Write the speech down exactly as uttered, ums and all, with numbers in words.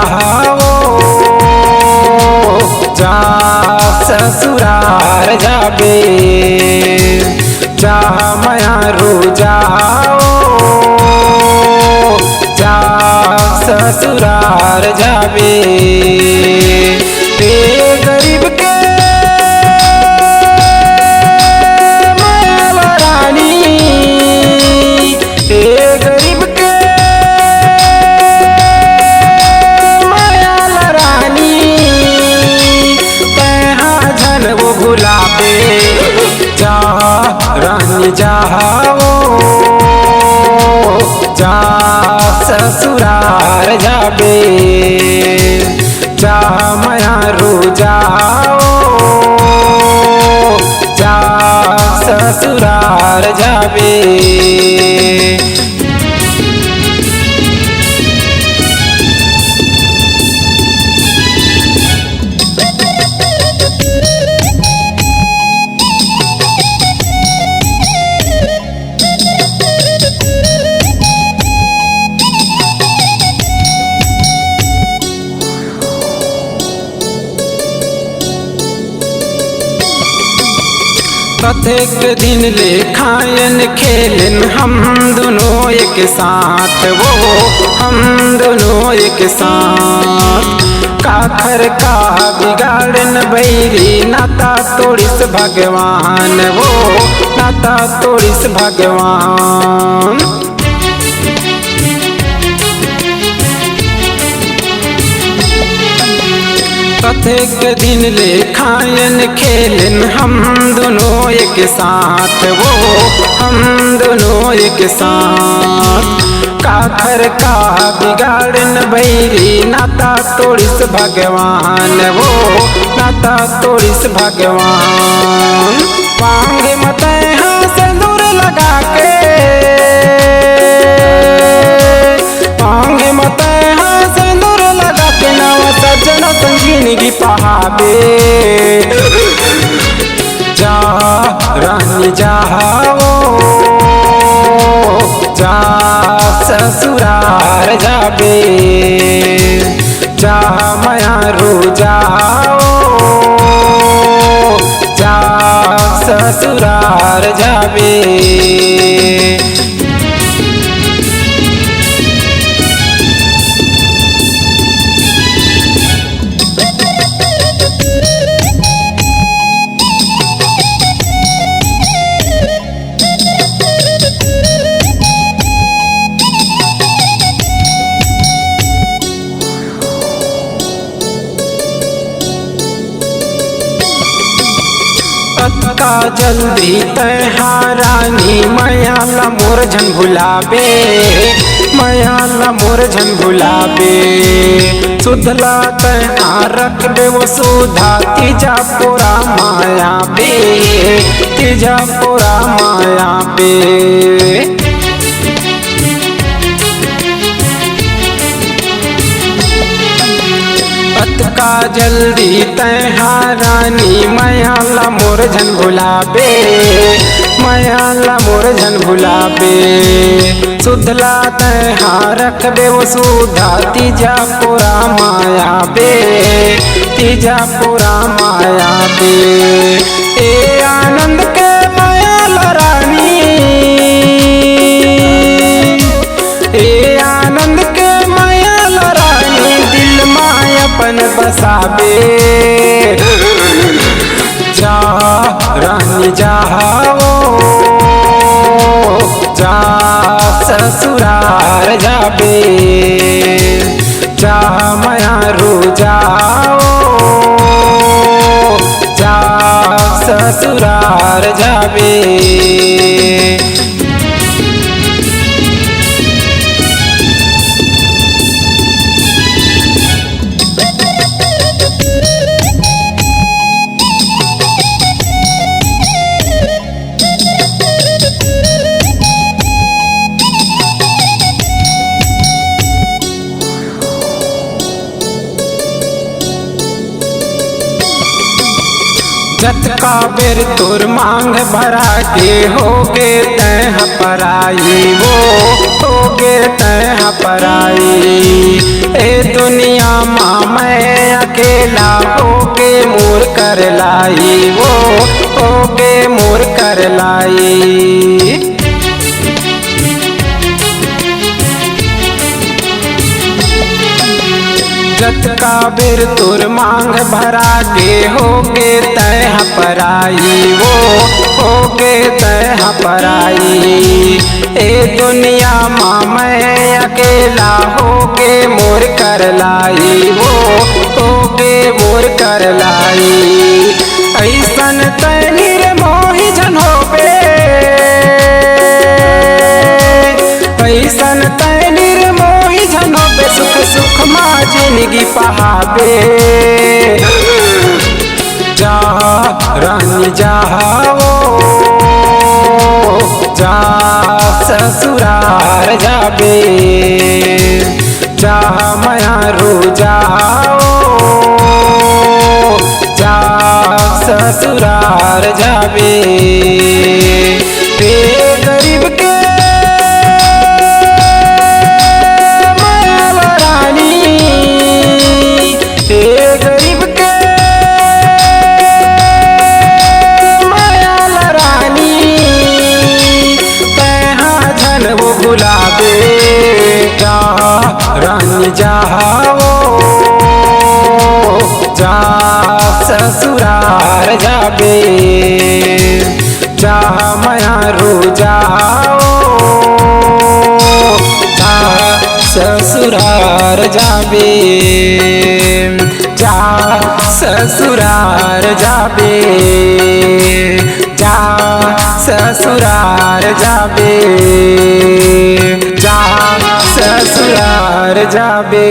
जाओ, जा ससुरार जाबे, जा मयारू जाओ, जा ससुरार जाबे। ए गरीब के मयाला रानी, ए गरीब के मयाला रानी, तैहा झन वो भुलाबे। जा रानी जाओ, जा ससुरार जाबे, जा मयारू जाओ, जा ससुरार जाबे। कतेक दिन ले खायन खेलन हम दुनों एक साथ, वो हम दुनों एक साथ। काखर का बिगाड़न बैरी, नाता तोड़िस भगवान, वो नाता तोड़िस भगवान। कतेक दिन ले खायन खेलन हम दुनों एक साथ, वो हम दुनों एक साथ। काखर का बिगाड़न बैरी, नाता तोड़िस भगवान, वो नाता तोड़िस भगवान। मांग म तैहा सिंदूर लगा के, मांग म तैहा सिंदूर लगा के, नवा सजन संग जिनगी पहाबे। जा रानी जाओ, जा ससुरार जाबे, जा मयारू जाओ, जा ससुरार जाबे। अतका जल्दी तैहा रानी मयाला मोर झन भुलाबे, मयाला मोर झन भुलाबे। सुधला तैहा रख देवो सुधा, तीजा पोरा माया बे, तीजा पोरा माया बे। अतका जल्दी तैहा रानी मयाला मोर झन भुलाबे, मयाला मोर झन भुलाबे। सुधला तैहा रख देवो सुधा, तीजा पोरा माया बे, तीजा पोरा माया बे। ए आनंद के मयाला रानी, ए आनंद के मयाला रानी, दिल मा अपन बसाबे। जा रानी जाओ, जा ससुरार जाबे, जा मयारू जाओ, जा ससुरार जाबे। जतका बेर तोर मांग भरा के होगे तैं ह पराई वो, होगे तैं ह पराई, ए दुनिया मा मैं अकेला, होगे मोर कर लाई वो, होगे मोर कर लाई। जतका बेर तोर मांग भरा के, होगे तैं ह पराई वो, होगे तैं ह पराई। ए दुनिया मा मैं अकेला, होगे मोर कर लाई वो, होगे मोर कर लाई। अइसन तैं निर्मोही झन होबे, अइसन तैं निर्मोही झन होबे, सुख सुख मा जिनगी पहाबे। जा रानी जा वो, जा ससुरार जाबे, जा मयारू जा वो, जा ससुरार जाबे। ए गरीब के मयाला रानी, ए गरीब के मयाला रानी, तैं हा झन वो भुलाबे। जा रानी जा वो, जा ससुरार जाबे, जा मयारू जा वो, जा ससुरार जाबे, जा ससुरार जाबे, जा ससुरार जाबे, जा ससुरार जाबे।